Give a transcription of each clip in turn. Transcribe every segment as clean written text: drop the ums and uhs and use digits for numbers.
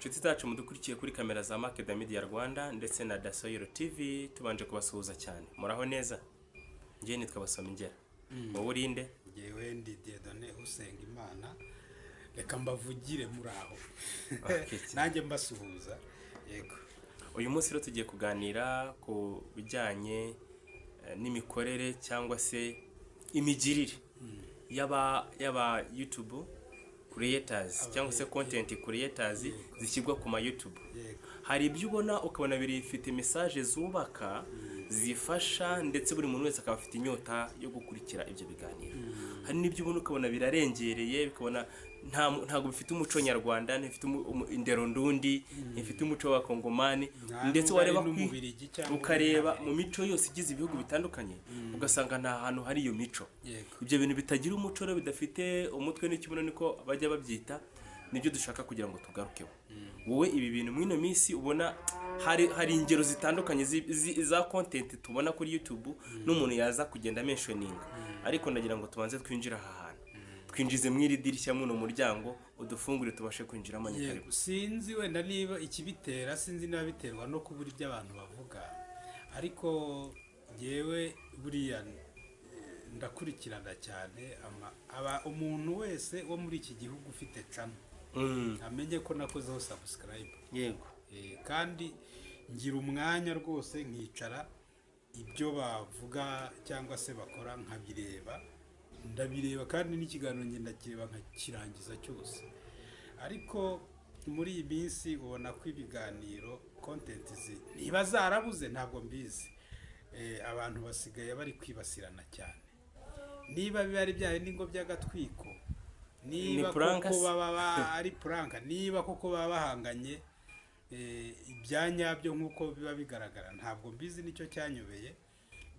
Inshuti zacu mudukurikiye kuri kamera za Makeda Media Rwanda ndetse na Dasoyiro TV, tubanje kubasuhuza cyane. Muraho neza? Njye nitwa Basoma Ingera. Wowe urinde? Ngewe ndi Dieudonné Usenga Imana. Reka mbavugire muri aho. Okay. Nanjye mbasuhuza, yego. Uyu munsi rero tugiye kuganira ku bijyanye n'imikorere cyangwa se imigirire y'aba YouTube creators cyangwa se content creators zishyirwa ku ma YouTube. Hari ibyo ubona ukabona bifite message zubaka, zifasha, ndetse buri muntu wese akaba afite inyota yo gukurikira ibyo biganiro. Hari n'ibyo ubona ukabona birarengereye, bikabona ntabwo bifite umuco nyarwanda, ntibifite indero ndundi, ntibifite umuco w'abakongomani. Nta ndetse nubwo ari wareba n'Umubirigi cyangwa ukareba Umunyamerika. mu mico yose igize ibihugu bitandukanye, ugasanga nta hantu hari iyo mico. Ibyo bintu bitagira umuco rero, bidafite umutwe n'ikibuno, niko bajya babyita, nibyo dushaka kugira ngo tugarukeho. Wowe ibi bintu muri ino minsi ubona hari ingero zitandukanye za content tubona kuri YouTube n'umuntu yaza kugenda mentioninga, ariko ndagira ngo tubanze twinjire aha hantu, twinjize mu iri dirishya, muno muryango udufungure tubashe kwinjiramo. Ni karibu. Yego, sinzi wenda niba ikibitera, sinzi niba biterwa no kubura ibyo abantu bavuga, ariko ngewe buriya ndakurikirana cyane aba umuntu wese wo muri iki gihugu ufite channel amenye ko nakozeho subscribe. Kandi ngira umwanya rwose nkicara, ibyo bavuga cyangwa se bakora nkabireba, ndabireba, kandi n'ikiganiro ngenda kireba nkakirangiza cyose. Ariko muri iyi minsi ubona ko ibiganiro, content niba zarabuze ntabwo mbizi. Abantu basigaye bari kwibasirana cyane. Niba biba ari bya bindi ngo by'agatwiko, niba Ni prank koko se? baba ari prank, niba koko baba bahanganye ibya nyabyo nk'uko biba bigaragara, ntabwo mbizi, nicyo cyanyobeye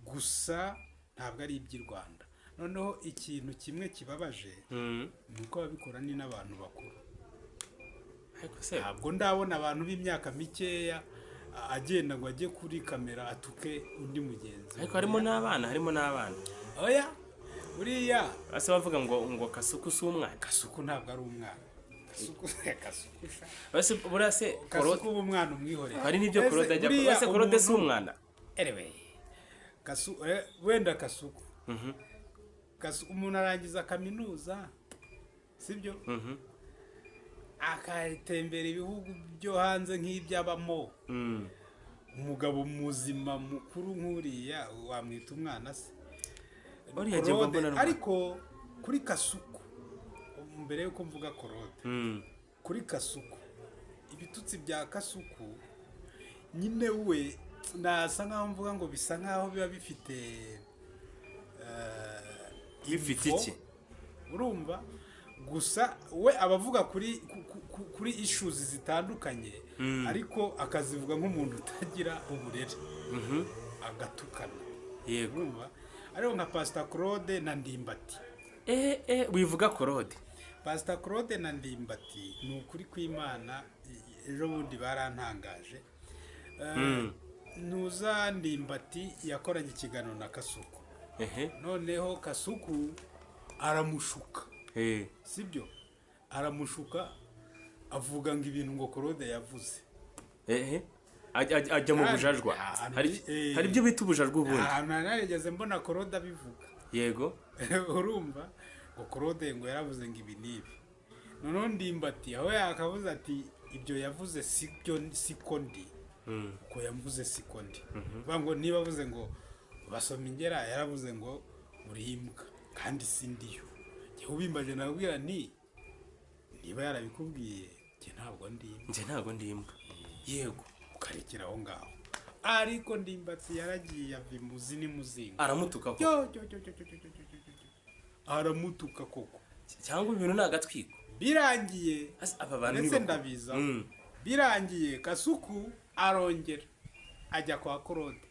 gusa. Ntabwo ari iby'i Rwanda. Noneho ikintu kimwe kibabaje ni uko ababikora ni n'abantu bakuru. Ariko se Ntabwo ndabona abantu b'imyaka mikeya agenda ngo ajye kuri kamera atuke undi mugenzi we. Ariko harimo n'abana, harimo n'abana. Oya, buriya Base bavuga ngo Kasuku si umwana. Kasuku ntabwo ari umwana. Kasuku, Kasuku sha. Base buriya se Kasuku uba umwana umwihorera. Hari n'ibyo Ese Claude ajya buriya base Claude si umwana. Anyway, wenda Kasuku, umuntu arangiza kaminuza, sibyo, akatembera ibihugu byo hanze nk'iby'abamo. Umugabo muzima mukuru nk'uriya wamwita umwana se? Uriya njye mba Claude, mbona ari umwana. Ariko kuri Kasuku, mbere yuko mvuga Claude, kuri Kasuku, ibitutsi bya Kasuku nyine we nasa nkaho mvuga ngo bisa nkaho biba bifite Bifite info, iki? Urumva gusa we aba avuga kuri issues zitandukanye, ariko akazivuga nk'umuntu utagira uburere, agatukana. Urumva, ariko nka Pastor Claude na Ndimbati, Wivuga Claude. Pastor Claude na Ndimbati, ni ukuri kw'Imana, ejo bundi barantangaje. Ntuza Ndimbati yakoranye ikiganiro na Kasuku. Noneho Kasuku aramushuka. Sibyo, aramushuka, avuga ngo ibintu ngo Claude yavuze. Ehe, ajya mu bujajwa. Hari ibyo bita ubujajwa ubundi. Ahantu nari narigeze mbona Claude abivuga. Urumva ngo Claude ngo yaravuze ngo ibi n'ibi. Noneho Ndimbati aho yakavuze ati ibyo yavuze sibyo, siko ndi, uko yavuze siko ndi. Bivuga ngo niba avuze ngo Basoma Ingera yaravuze ngo uri imbwa kandi si ndiyo, njye ubimbaje nabwira nti niba yarabikubwiye, njye ntabwo ndi imbwa. Njye ntabwo ndi imbwa, yego. Ukarekera aho ngaho. Ariko Ndimbati yaragiye ava imuzi n'imuzingo. Aramutuka koko. Yo yo yo yo yo yo yo yo yo yo. Aramutuka koko. Cyangwa ibintu ni agatwiko. Birangiye Aba bantu ni ndetse bakuru. Ndabiza birangiye Kasuku arongera ajya kwa Claude.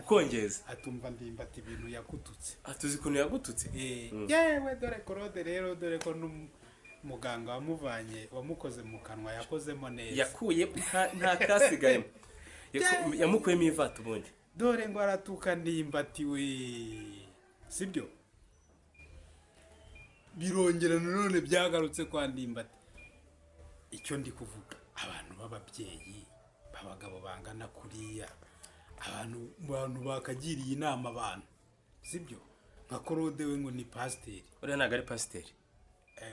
Kongeza. Atumva Ndimbati ibintu yakututse. Tuzi ukuntu yagututse. Yewe, dore Claude rero, dore ko n'umuganga wamuvanye, wamukoze mu kanwa, yakozemo neza. Yakuye nta kasigayemo. Yamukuyemo ivata ubundi. Dore ngo aratuka Ndimbati we, sibyo? Birongera nanone byagarutse kwa Ndimbati. Icyo ndi kuvuga, b'ababyeyi b'abagabo bangana kuriya, abantu bakagiriye inama abantu, sibyo? Nka Claude we ngo ni pasiteri. Uriya ntabwo ari pasiteri.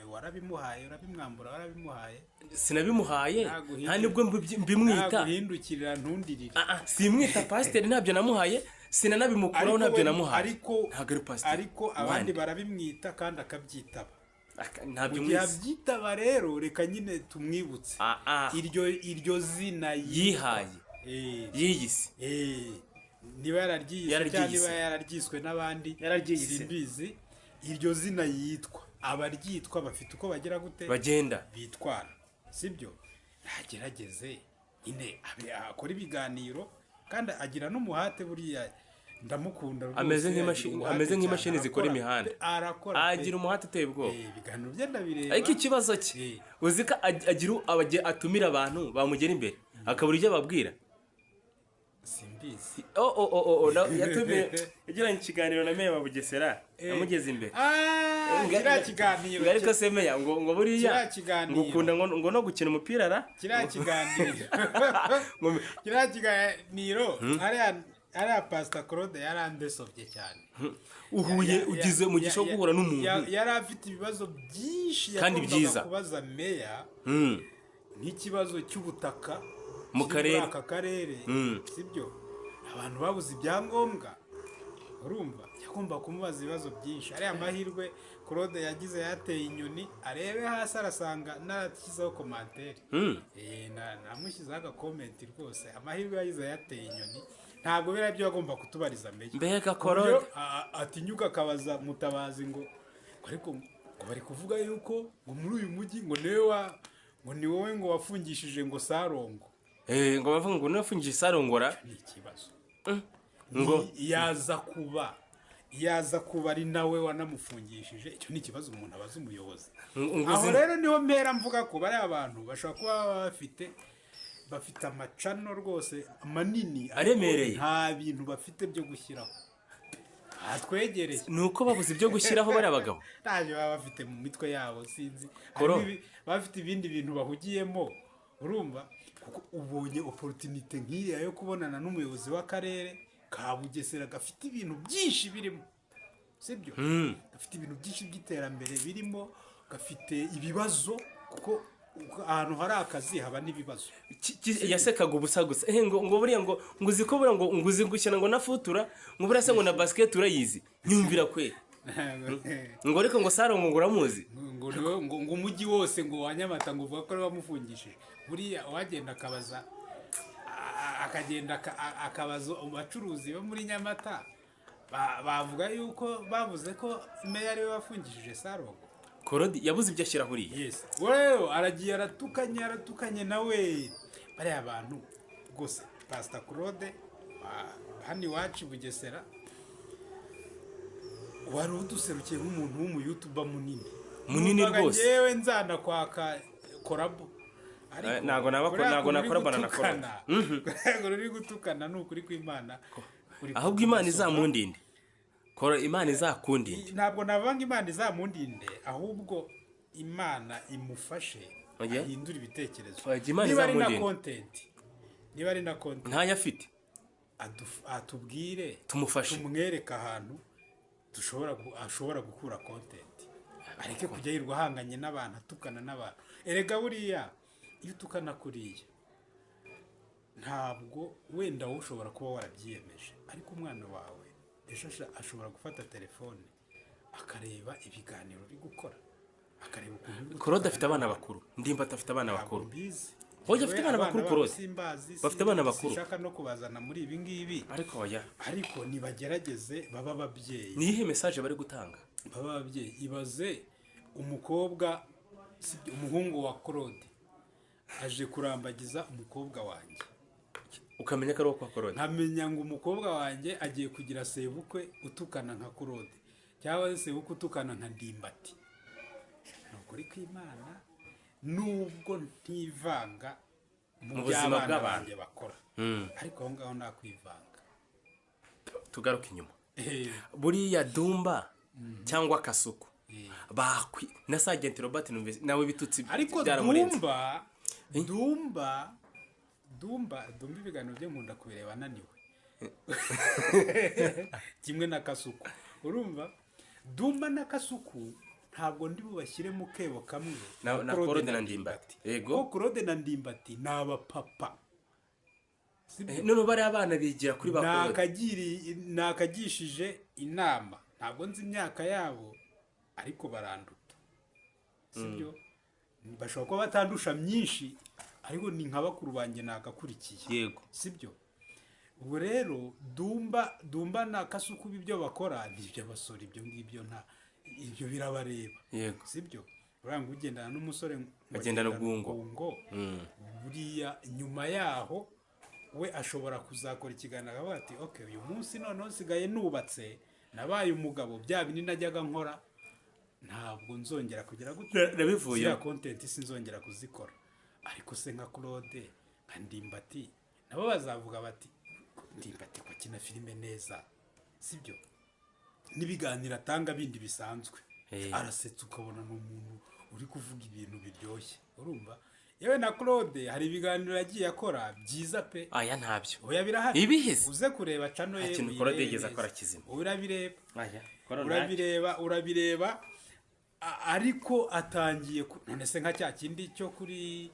Warabimuhaye, urabimwambura, warabimuhaye. Sinabimuhaye, nta nibwo mbimwita. Naguhindukirira ntundirire. Ah, ah, simwita pasiteri, ntabyo namuhaye, sinanabimukuraho. Ariko Ntabyo namuhaye. Ariko Ntabwo ari pasiteri. Ariko abandi barabimwita kandi akabyitaba. Ntabyo Mu gihe mwise. abyitaba rero, reka nyine tumwibutse Ah, ah. iryo zina Yihaye. Yiyise. Niba yararyiyise cyangwa Yararyiyise. niba yararyiswe n'abandi, Yararyiyise. simbizi. Iryo zina yitwa, abaryitwa bafite uko bagira gute? Bagenda. Bitwara, sibyo? Ntagerageze nyine akora ibiganiro kandi agira n'umuhate. Buriya ndamukunda rwose, Ameze agira umuhate ameze nk'imashini cyane, zikora arakora imihanda. pe, arakora pe. Agira umuhate uteye ubwoba. Ibiganiro bye ndabireba. Ariko ikibazo cye, uzi ko agira atumira abantu bamugera imbere akabura ibyo ababwira. Simbizi. Oh, yatumiye, yagiranye ikiganiro na meya wa Bugesera, amugeze imbere. Ah, kiriya kiganiro. Ngo ariko se meya, ngo buriya Kiriya kiganiro. ngo ukunda ngo no gukina umupira ra. Kiriya kiganiro, kiriya kiganiro, hariya Pasita Claude yarandesobye cyane. Uhuye ugize umugisha wo guhura n'umuntu. Yari afite ibibazo byinshi Kandi yagombaga byiza. kubaza meya, nk'ikibazo cy'ubutaka Mu kiri karere. muri aka karere, sibyo? Abantu babuze ibyangombwa, urumva yagomba kumubaza ibibazo byinshi. Ariya mahirwe Claude yagize, yateye inyoni arebe hasi arasanga narashyizeho commentaire. Namushyizeho agacomment rwose. Amahirwe yagize, yateye inyoni, ntabwo biriya byo yagomba kutubariza meya. Mbega Ku buryo Claude. Atinyuka akabaza Mutabazi ngo ariko ngo bari kuvuga yuko ngo muri uyu mujyi ngo niwe wa ngo ni wowe ngo wafungishije ngo Sarongo. Ngo bavuga ngo nafungije Sarongora. Ni ikibazo. Ngo Yaza kuba ari nawe wanamufungishije, icyo ni ikibazo umuntu abaza umuyobozi. Ngo Aho rero niho mpera mvuga ko bariya abantu bashobora kuba baba bafite amachannel rwose manini, ariko Aremereye. nta bintu bafite byo gushyiraho hatwegereye. Ni uko babuze ibyo gushyiraho bariya bagabo. Ntacyo baba bafite mu mitwe yabo, sinzi. Koro. Harimo bafite ibindi bintu bahugiyemo, urumva, kuko ubonye opportunité nk'iriya yo kubonana n'umuyobozi w'akarere ka Bugesera gafite ibintu byinshi birimo, sibyo? Gafite ibintu byinshi by'iterambere birimo, gafite ibibazo, kuko ahantu hari akazi haba n'ibibazo. Yasekaga ubusa gusa. Ngo buriya ngo uzi ko buriya ngo uzi gukina ngo na futura, ngo buriya se ngo na basket urayizi, nyumvira kwe. Ngo ariko ngo Sarongo ngo uramuzi. Ngo umujyi wose ngo wa Nyamata ngo uvuga ko ariwe wamufungishije. Buriya uwagenda akabaza, akagenda akabaza abacuruzi bo muri Nyamata, bavuga yuko bavuze ko meya ariwe wafungishije Sarongo. Claude yabuze ibyo ashyira huriya. Yes, wewe aragiye aratukanye, aratukanye nawe. Bariya bantu rwose, Pasita Claude hano iwacu i Bugesera wari uduserukiye nk'umuntu w'umuyoutuber munini. Munini Numvaga rwose. njyewe nzana kwaka collabo. Ariko kuriya Ntago kuntu uri nakorabana na gutukana, kuriya kuntu uri gutukana, ni ukuri kw'Imana uri Ahubwo Imana kudusoma. izamundinde kora, Imana izakundinde. Ntabwo navanga Imana izamundinde, ahubwo Imana imufashe Oya. ahindure ibitekerezo. Oya, Imana Niba ari na izamundinde. content, niba ari na content, Ntayo afite. atubwire. Tumufashe. Tumwereke ahantu ashobora gukura content, areke kujya yirirwa ahanganye n'abantu, atukana n'abantu. Erega buriya iyo utukana kuriya, ntabwo wenda wowe ushobora kuba warabyiyemeje, ariko umwana wawe ejo ashobora gufata telefone akareba ibiganiro uri gukora, akareba ukuntu uri Claude afite gutukana. abana bakuru, Ndimbati afite abana Ntabwo bakuru. mbizi. Oya, afite abana Yewe, bakuru, babo Claude. simbazi, Bafite abana bakuru. sinshaka no kubazana muri ibi ngibi. Ariko oya. Ariko nibagerageze babe ababyeyi. Ni iyihe message bari gutanga? Babe ababyeyi. Ibaze umukobwa, sibyo, umuhungu wa Claude aje kurambagiza umukobwa wanjye. Ukamenya ko ari uwo kwa Claude. Nkamenya ngo umukobwa wanjye agiye kugira sebukwe utukana nka Claude, cyangwa se sebukwe utukana nka Ndimbati. Ni ukuri kw'Imana, nubwo ntivanga mu Mu buzima by'abana bw'abantu. banjye bakora, ariko aho ngaho nakwivanga. Tugaruke inyuma. Buriya Dumba cyangwa Kasuku bakwi na Sergeant Robert, numvise nawe ibitutsi Ariko byaramurenze. Dumba Dumba, Dumba, Dumba, ibiganiro bye nkunda kubireba ananiwe kimwe na Kasuku. Urumva, Dumba na Kasuku ntabwo ndi bubashyire mu kebo kamwe Na Claude na Ndimbati. Yego. Kuko Claude na Ndimbati ni abapapa. Sibyo? None bariya abana bigira kuri ba Claude. Nakagishije inama, ntabwo nzi imyaka yabo ariko baranduta, sibyo? Bashobora kuba batandusha myinshi, ariko ni nka bakuru banjye nagakurikiye. Sibyo? Ubwo rero Dumba na Kasuku, ibyo bakora ni iby'abasore, ibyo ngibyo nta ibyo birabareba. Sibyo? Uriya ngo ugendana n'umusore ngo Agendana agendana ubwungo. ubwungo. Buriya nyuma yaho we ashobora kuzakora ikiganiro akavuga ati: "Ok, uyu munsi noneho nsigaye nubatse, nabaye umugabo, bya bindi najyaga nkora ntabwo nzongera kugira gute." Nabivuyeho. Ziriya content sinzongera kuzikora. Ariko se nka Claude, nka Ndimbati, nabo bazavuga bati: "Ndimbati ko akina filime neza, sibyo? N'ibiganiro atanga bindi bisanzwe, arasetsa, ukabona ni umuntu uri kuvuga ibintu biryoshye." Urumva, yewe na Claude hari ibiganiro yagiye akora byiza pe. Aya ntabyo. Oya, birahari. Ibiheze. Uze kureba channel Nta ye, kintu uyirebe Claude yigeze neza. akora kizima. Urabireba. Aya Claude. Urabireba, urabireba. Ariko atangiye none se nka cya kindi cyo kuri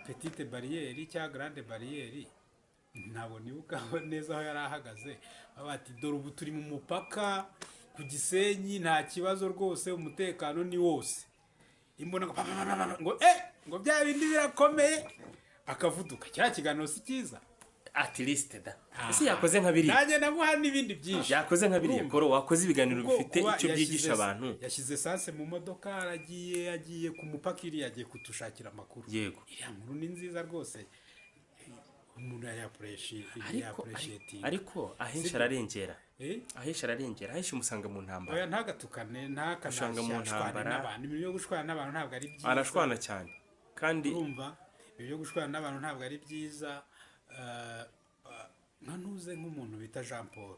petite barrière cya grande barrière, ntabwo nibuka neza aho yari ahagaze, baba bati: "Dore ubu turi mu mupaka ku Gisenyi, nta kibazo rwose, umutekano ni wose." Imbona ngo pa, pa, pa, pa, pa, ngo eh, ngo bya bindi birakomeye, akavuduka. Kiriya kiganiro si cyiza? At least da ese yakoze nka biriya. Nanjye namuha n'ibindi byinshi. Yakoze nka biriya. Urumva? Koro wakoze ibiganiro Kuko bifite kuba icyo byigisha abantu. Yashyize essence mu modoka, aragiye, agiye ku mupaka iriya, agiye kudushakira amakuru. Iriya nkuru ni nziza rwose, umuntu Ariko yaappreciatinga. ariko ahenshi ararengera. Eh? Ahenshi ararengera, ahenshi umusanga mu ntambara. Oya, ntagatukane. Usanga mu Ntakanashwane ntambara. n'abantu. Ibintu byo gushwana n'abantu ntabwo ari byiza. Arashwana cyane kandi. Urumva, ibintu byo gushwana n'abantu ntabwo ari byiza. Nka ntuze nk'umuntu bita Jean Paul.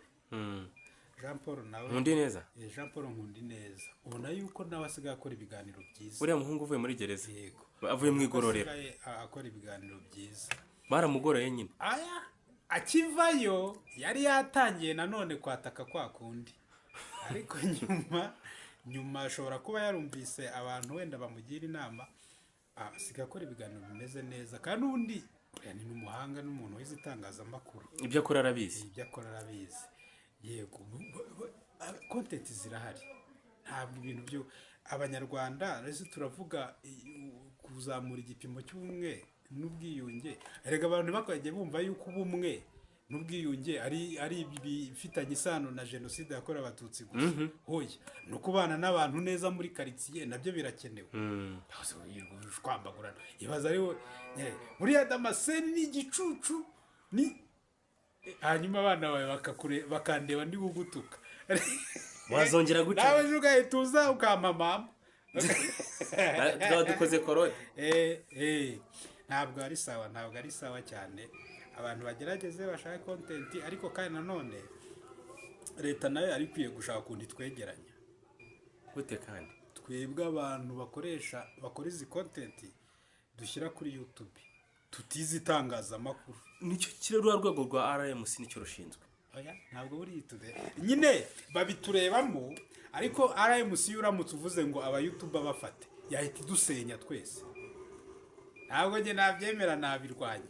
Jean Paul nawe. Nkundi neza. Jean Paul Nkundi neza, ubona yuko nawe asigaye akora ibiganiro byiza. Uriya muhungu uvuye muri gereza? Yego. Avuye mu igororero. Asigaye akora ibiganiro byiza. Baramugoroye nyine. Aya, akivayo yari yatangiye nanone kwataka kwa kundi, ariko nyuma ashobora kuba yarumvise abantu wenda bamugira inama, asigaye akora ibiganiro bimeze neza. Kandi ubundi uriya ni n'umuhanga, n'umuntu wize itangazamakuru. Ibyo akora arabizi. Ibyo akora arabizi, yego. Content zirahari. Ntabwo ibintu byo abanyarwanda rero turavuga kuzamura igipimo cy'ubumwe n'ubwiyunge. Erega abantu bakajya bumva yuko ubumwe n'ubwiyunge ari ibifitanye isano na jenoside yakorewe Abatutsi gusa. Hoya, no kubana n'abantu neza muri karitsiye nabyo birakenewe. Hose wirirwa ushwambagurana. Ibaza ariwe buriya Damascene ni igicucu ni hanyuma abana bawe bakandeba ndi kugutuka. Wazongera guca. Nawe ejo ugahita uza ukampa mama. Tukaba dukoze korode. Ntabwo ari sawa, ntabwo ari sawa cyane. Abantu bagerageze bashake content, ariko kandi nanone leta nayo yari ikwiye gushaka ukuntu itwegeranya. Gute kandi? Twebwe abantu bakoresha, bakora izi content dushyira kuri YouTube, tutize itangazamakuru. Nicyo kiri, ruriya rwego rwa RMC nicyo rushinzwe. Oya, ntabwo buriya tureba nyine babiturebamo, ariko RMC iyo uramutse uvuze ngo aba YouTuber bafate, yahita idusenya twese. Ntabwo njye nabyemera, nabirwanya.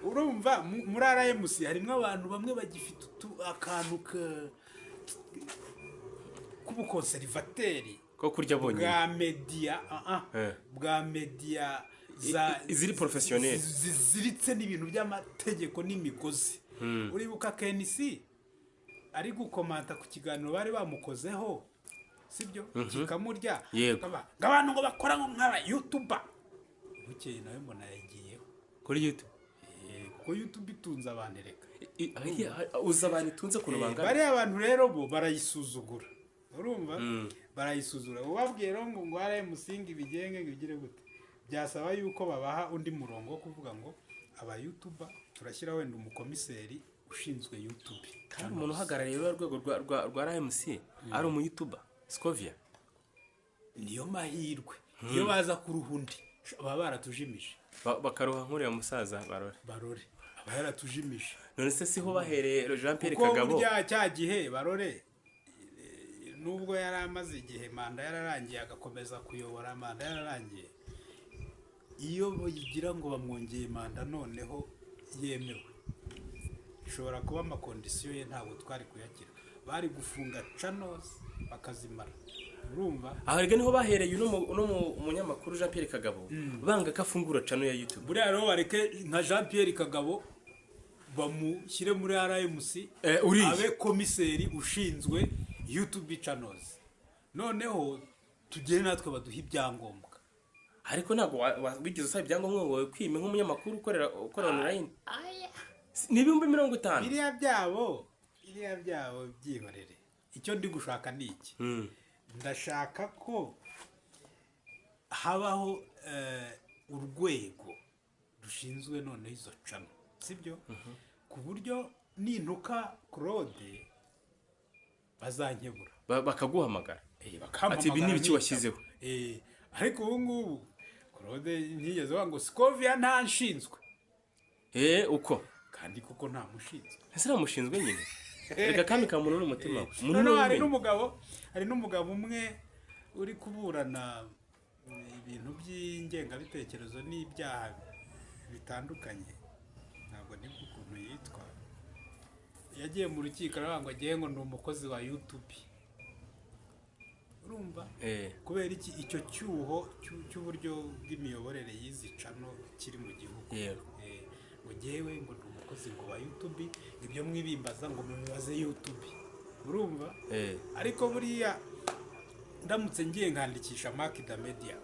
Urumva muri RMC harimo abantu bamwe bagifite akantu k'ubuconservateur. Ko kurya bonyine. Bwa media, bwa media za Iziri professionnel. Ziziritse n'ibintu by'amategeko n'imigozi. Uribuka KNC ari gukomanta ku kiganiro bari bamukozeho, sibyo, kikamurya? Yego. Ngo abantu ngo bakora ngo nk'aba YouTuber, bukeye nawe mbona yagiyeho. Kuri YouTube. Kuko YouTube itunze abantu reka. Uzi abantu itunze ukuntu bangana? Bariya abantu rero bo barayisuzugura, urumva, barayisuzugura. Ubabwiye rero ngo RMC ngo ibigenge, ngo ibigire gute, byasaba yuko babaha undi murongo wo kuvuga ngo aba YouTuber turashyira wenda umukomiseri ushinzwe YouTube. Kandi umuntu uhagarariye ruriya rwego rwa RMC ari umuyoutuber, Scovia. Niyo mahirwe iyo baza kuruha undi. Baba baratujimije. Bakaroha nk'uriya musaza Barore. Barore aba yaratujimije. None se siho bahereye Jean Pierre Kuko Kagabo? burya cya gihe Barore, nubwo yari amaze igihe manda yararangiye, agakomeza kuyobora manda yararangiye, iyo bagira ngo bamwongeye manda noneho yemewe, ishobora kuba ama conditions ye ntabwo twari kuyakira, bari gufunga channels bakazimara, urumva? Aho rero niho bahereye uno munyamakuru Jean Pierre Kagabo, banga ko afungura channel ya YouTube. Buriya rero bareke nka Jean Pierre Kagabo bamushyire muri RMC, Uriya. abe komiseri ushinzwe YouTube channels, noneho tugere natwe baduhe ibyangombwa. Ariko ntabwo wigeze usaba ibyangombwa ngo kwime nk'umunyamakuru ukorera online. Ni 50,000. Biriya byabo byihorere. Icyo ndi gushaka ni iki? Ndashaka ko habaho urwego rushinzwe noneho izo channel, sibyo? Ku buryo nintuka Claude bazankebura. Bakaguhamagara. Bakampamagara, Ati, "Ibi ni ibiki nkitaba." washyizeho? Ariko ubu ngubu Claude ntiyigeze avuga ngo Scovia ntanshinzwe. Uko Kandi kuko ntamushinzwe. Ese ntamushinzwe nyine? Reka kami kamuntu n'umutima we, umuntu Noneho niwe hari umenya. n'umugabo umwe uri kuburana ibintu by'ingengabitekerezo n'ibyaha bitandukanye, ntabwo nibwo ukuntu yitwa. Yagiye mu rukiko aravuga ngo agiye ngo ni umukozi wa YouTube, urumva? Kubera iki? Icyo cyuho cy'uburyo bw'imiyoborere y'izi channel kiri mu gihugu. Ngo jyewe ngo ni umukozi ngo wa YouTube, ibyo mwibimbaza ngo mubibaze YouTube, urumva? Ariko buriya ndamutse ngiye nkandikisha Makida Media,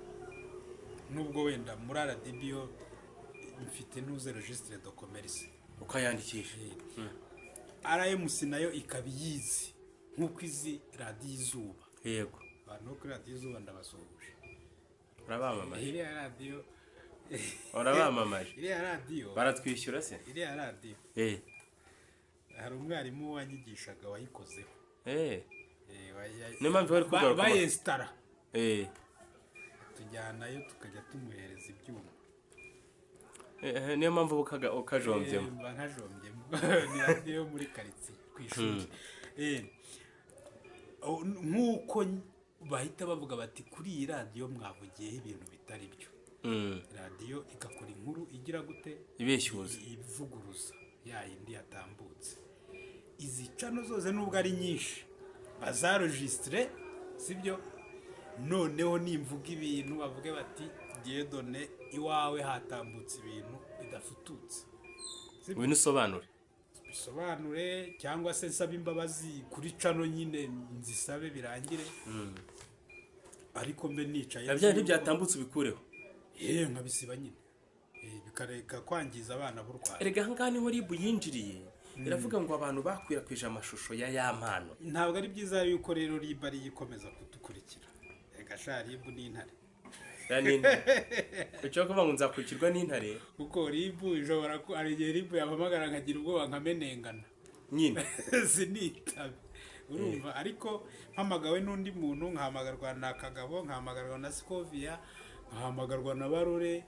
nubwo wenda muri RDB yo mfite ntuze registre de commerce, Ukayandikisha. RMC nayo ikaba iyizi nk'uko izi Radiyo Izuba. Abantu bo kuri Radiyo Izuba ndabasuhuje. Urabamamaje. Iriya radiyo. Urabamamaje. Iriya radiyo. Baratwishyura se? Iriya radiyo, hari umwarimu wanyigishaga wayikozeho. Niyo mpamvu bari kugaruka. Bayesitara, tujyanayo tukajya tumuhereza ibyuma. Niyo mpamvu ukajombyemo. Mba nkajombyemo, ni radiyo yo muri karitsiye ku ishuri. Oh, nk'uko bahita bavuga bati kuri iyi radiyo mwavugiyeho ibintu bitari byo, radiyo igakora inkuru igira gute? Ibeshyuza. Ivuguruza ya yindi yatambutse. Izi channel zose nubwo ari nyinshi bazarojisitire, sibyo? Noneho nimvuga ibintu bavuge bati Dieudonné, iwawe hatambutse ibintu bidafututse. Ngwino usobanure. Bisobanure, cyangwa se nsabe imbabazi kuri channel nyine, nzisabe birangire, ariko mbe nicaye. Na bya bindi byatambutse ubikureho. Nkabisiba nyine, bikareka kwangiza abana b'u Rwanda. Erega ahangaha niho RIB yinjiriye, iravuga ngo abantu bakwirakwije amashusho ya Yampano. Ntabwo ari byiza yuko rero RIB ariyo ikomeza kudukurikira. Reka sha, RIB ni intare. Ya ni intare, ushobora kuvuga ngo nzakurikirwa n'intare. Kuko RIB ishobora ku hari igihe RIB yampamagara nkagira ubwoba nkamenengana. Nyine. Sinitabe, urumva? Ariko mpamagawe n'undi muntu, nkahamagarwa na Kagabo, nkahamagarwa na Scovia, nkahamagarwa na Barore,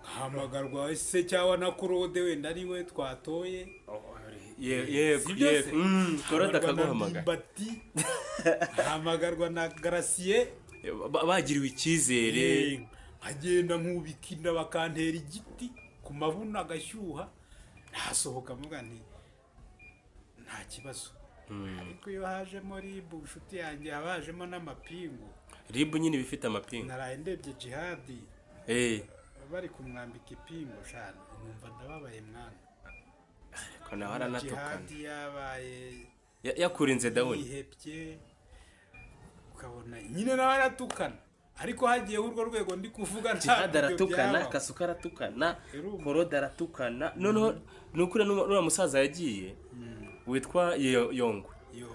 nkahamagarwa se cyangwa na Claude, wenda ari we twatoye. Yego. Sibyo Yego. se? Claude Nkahamagarwa na akaguhamagara. Ndimbati, nkahamagarwa na Garasiye. Bagiriwe icyizere. Nkagenda nkubika inda, bakantera igiti ku mabuno agashyuha, ntasohoka mvuga nti nta kibazo. Ariko iyo hajemo RIB, inshuti yanjye, haba hajemo n'amapingu. RIB nyine iba ifite amapingu. Naraye ndebye Jihadi bari kumwambika ipingu shana, numva ndababaye mwana. Ariko nawe aranatukana. Jihadi yabaye Yakurinze down. yihebye, ukabona nyine nawe aratukana, ariko hagiyeho urwo rwego ndi kuvuga, Jihad ntabwo ibyo aratukana. byabaho. Kasuka aratukana. Urumva? Korode aratukana. Noneho ni ukuri n'uriya musaza yagiye witwa Yongwe. Yongwe.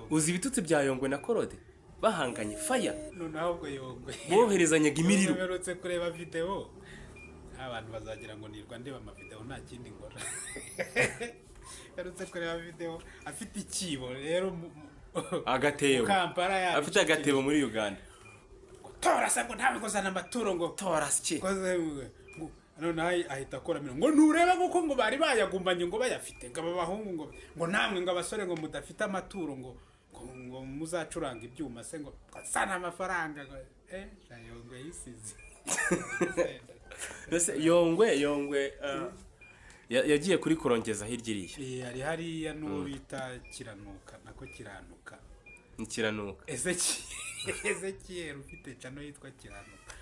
Uzi ibitutsi bya Yongwe na Korode bahanganye faya? Noneho ahubwo Yongwe, Boherezanyaga imiriro. mperutse kureba videwo, abantu bazagira ngo nirwa ndeba amavidewo nta kindi nkora. Mperutse kureba videwo afite ikibo rero Agatebo. Kampala. Afite agatebo muri Uganda. Ngo Tora se, ngo ntawe, ngo zana amaturo, ngo Tora ki? Ngo noneho ahita akora ngo ntureba kuko ngo bari bayagumanye, ngo bayafite, ngo aba bahungu, ngo namwe, ngo abasore, ngo mudafite amaturo, ngo muzacuranga ibyuma se, ngo zana amafaranga, ngo Yongwe yisize. Mbese Yongwe yagiye kuri kurongeza hirya iriya. Hari hariya n'uwo bita Kiranuka, nako Kiranuka. Ni Kiranuka. Ezekiyeli ufite channel yitwa Kiranuka,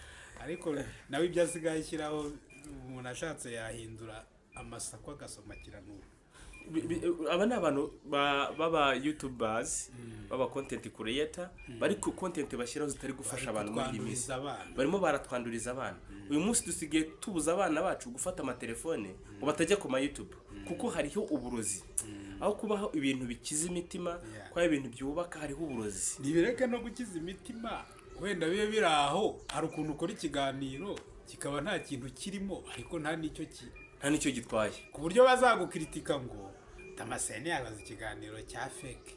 ariko nawe ibyo asigaye ashyiraho, umuntu ashatse yahindura amasaku agasoma Kiranuka. Aba ni abantu b'aba youtubers, b'aba content creator, bari ku content bashyiraho zitari gufasha abantu muri iyi minsi. Kutwanduriza abana. Barimo baratwanduriza abana. Uyu munsi dusigaye tubuza abana bacu gufata amatelefone ngo batajya ku ma YouTube, kuko hariho uburozi. Aho kubaho ibintu bikiza imitima, kubaho ibintu byubaka, hariho uburozi. Ntibireke no gukiza imitima, wenda bibe biri aho. Hari ukuntu ukora ikiganiro kikaba nta kintu kirimo, ariko nta n'icyo ki Nta n'icyo gitwaye. ku buryo bazagukritika ngo Damascene yakoze ikiganiro cya fake.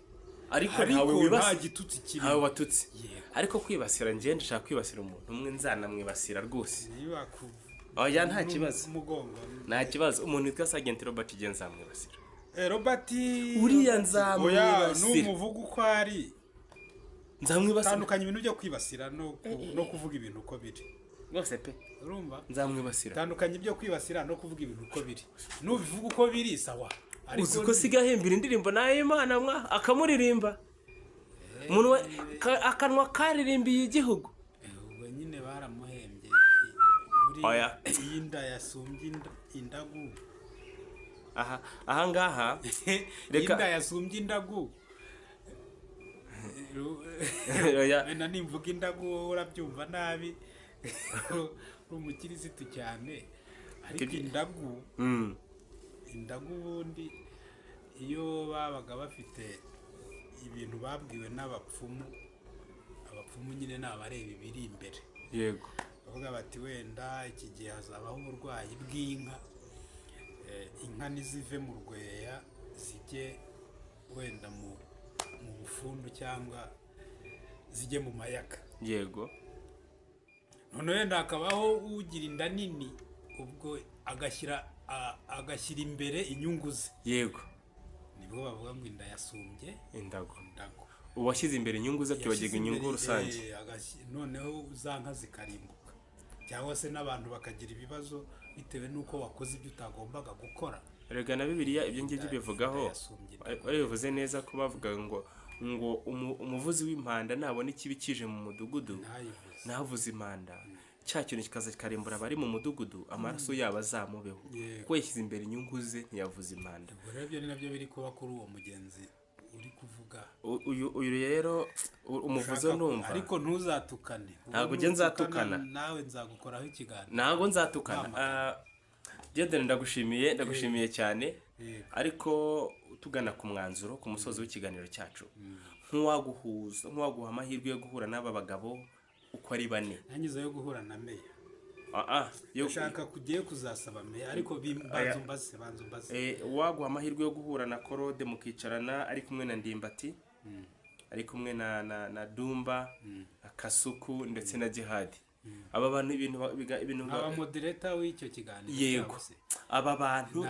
Ariko Ariko ntawe nta wibasira. gitutsi kirimo. Ntawe watutse. Yego. Ariko kwibasira, njye ndashaka kwibasira umuntu umwe, nzanamwibasira rwose. Niba ku Oya, nta kibazo. Umugongo. Nta kibazo. Umuntu witwa Sergeant Robert, igihe nzamwibasira. Robert. Uriya Oya, nzamwibasira. numuvuga uko ari. Nzamwibasira. Tandukanya ibintu byo kwibasira no kuvuga ibintu uko biri. Rwose pe. Urumva? Nzamwibasira. Tandukanya ibyo kwibasira no kuvuga ibintu uko biri. Nubivuga uko biri, sawa. Ariko Uzi ko sigaye ahimbira indirimbo nayo Imana mwa akamuririmba, umuntu akanwa karirimbiye igihugu. Ubwo nyine baramuhembye. Oya. Buriya iyi nda yasumbye indagu. Aha ngaha Reka- Inda yasumbye indagu. Oya. Wenda nimvuga indagu wowe urabyumva nabi, uri umukirisitu cyane, ariko indagu, indagu ubundi iyo babaga bafite ibintu babwiwe n'abapfumu, abapfumu nyine ni abareba ibiri imbere, bavuga bati wenda iki gihe hazabaho uburwayi bw'inka, inka nizive mu rweya zijye wenda mu bufundu cyangwa zijye mu mayaga. None wenda hakabaho ugira inda nini, ubwo agashyira imbere inyungu ze. Nibwo bavuga ngo inda yasumbye indago. Indago. Uwashyize imbere inyungu ze akibagirwa Yashyize inyungu imbere, rusange. Noneho za nka zikarimbuka, cyangwa se n'abantu bakagira ibibazo bitewe n'uko wakoze ibyo utagombaga gukora. Erega na Bibiliya ibyo ngibyo bivugaho. Inda yasumbye indago. Wari bivuze neza ko bavuga ngo umuvuzi w'impanda nabona ikibi kije mu mudugudu, Ntayivuze. ntavuze impanda, cya kintu kikaza kikarimbura abari mu mudugudu, amaraso yabo azamubeho, kuko yashyize imbere inyungu ze, ntiyavuze impanda. Ubwo rero ibyo ni nabyo biri kuba kuri uwo mugenzi uri kuvuga. Uyu rero umuvuzo numva. Ariko ntuzatukane. Ntabwo ujye nzatukana. Nawe nzagukoraho ikiganiro. Ntabwo nzatukana. Diedone, ndagushimiye cyane. Ariko tugana ku mwanzuro, ku musozo w'ikiganiro cyacu, nk'uwaguhuza, nk'uwaguha amahirwe yo guhura n'aba bagabo uko ari bane. Nangize yo guhura na meya. Ah, Ushaka kugiye kuzasaba meya, ariko banza umbaze, banza umbaze. Uwaguha amahirwe yo guhura na Korode, mukicarana ari kumwe na Ndimbati, ari kumwe na Dumba na Kasuku ndetse na Jihadi, aba bantu ibintu ibintu Aba moderator w'icyo kiganiro Yego. cyabo se? Aba bantu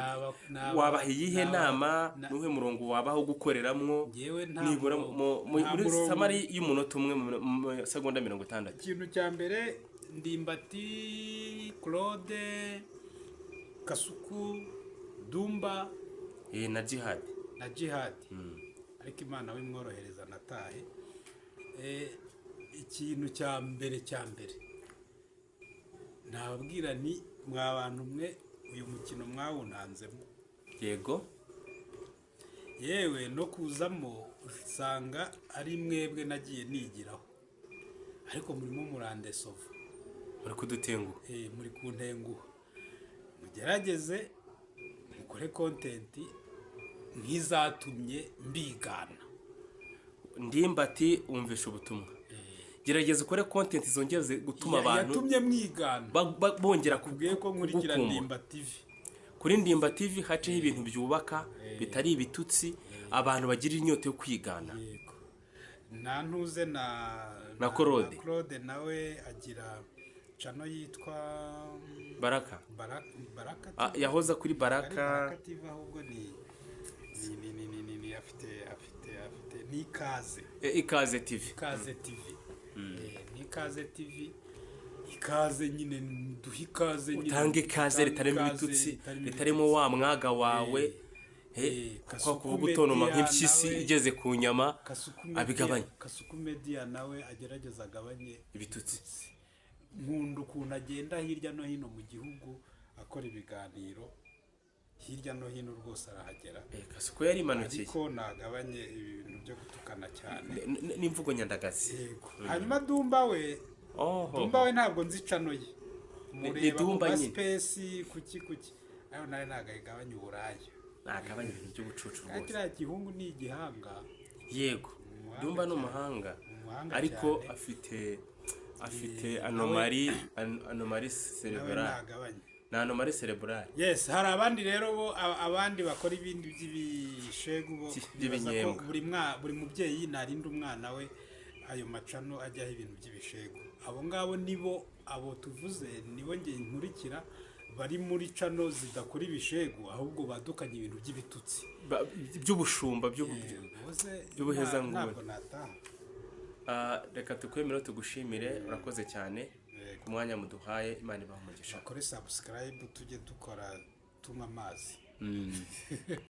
wabaha iyihe nama? Nuhe murongo wabaho gukoreramwo? Njyewe nta Nibura nta muri murongo. summary y'umunota umwe, mu segonda 60. Ikintu cya mbere, Ndimbati, Claude, Kasuku, Dumba Na Jihadi. Na Jihadi, ariko Imana wimworohereza natahe. Ikintu cya mbere nababwira ni mwa bantu mwe, uyu mukino mwawunanzemo. Yewe no kuzamo usanga ari mwebwe nagiye nigiraho, ariko murimo murandesova. Muri kudutenguha. Muri kuntenguha. Mugerageze mukore content nk'izatumye mbigana. Ndimbati, wumvisha ubutumwa, gerageza ukore content zongera gutuma abantu Yatumye mwigana. bongera Kubwiye ko nkurikira gukumbura. Ndimba TV. Kuri Ndimba TV haceho ibintu byubaka, bitari ibitutsi, abantu bagira inyota yo kwigana. Yego. Na ntuze na Na Claude. Claude nawe agira channel yitwa Baraka. Baraka Ah, TV. yahoza kuri Ari Baraka. Baraka TV, ahubwo ni afite ni Ikaze. Ikaze TV. Ikaze TV. Ni Ikaze TV, ikaze nyine, duhe ikaze nyine. Utange ikaze Utange ritarimo ikaze ibitutsi, ritarimo ritarimo ibitutsi. wa mwaga wawe. Kwa Kasuku kuvuga utonoma Media nk'impyisi igeze ku nyama. Kasuku Media, Abigabanye. Kasuku Media nawe agerageza agabanye ibitutsi. Nkunda ukuntu agenda hirya no hino mu gihugu akora ibiganiro hirya no hino, rwose arahagera. Kasuku yarimanukiye. Ariko nagabanye ibintu byo gutukana cyane. N'imvugo nyandagazi. Yego. Hanyuma Dumba we, Oho. Dumba we ntabwo nzi channel ye, Ni mureba ku Dumba nyine. masipesi kuki ayo nawe ntabwo ayigabanya uburaya. Nagabanye ibintu by'ubucucu Kandi rwose. kiriya gihungu ni igihanga. Yego. Umuhanga Dumba ni cyane. umuhanga. Umuhanga Ariko cyane. afite anomalie, anomalie Nawe cerebrale. ntagabanye. Ni anomalie cerebrale. Yes, hari abandi rero bo abandi bakora ibindi by'ibishegu bo bibaza ko By'ibinyembwa. buri mubyeyi narinda umwana we ayo ma channel ajyaho ibintu by'ibishegu. Abo ngabo nibo, abo tuvuze nibo nge nkurikira bari muri channel zidakora ibishegu, ahubwo badukanye ibintu by'ibitutsi. By'ubushumba Bose by'ubuhezanguni. Ntabwo nataha. Ah, reka tukwemere, tugushimire, urakoze cyane Yego. ku mwanya muduhaye. Imana ibaha umugisha. Bakore subscribe, tujye dukora tunywa amazi.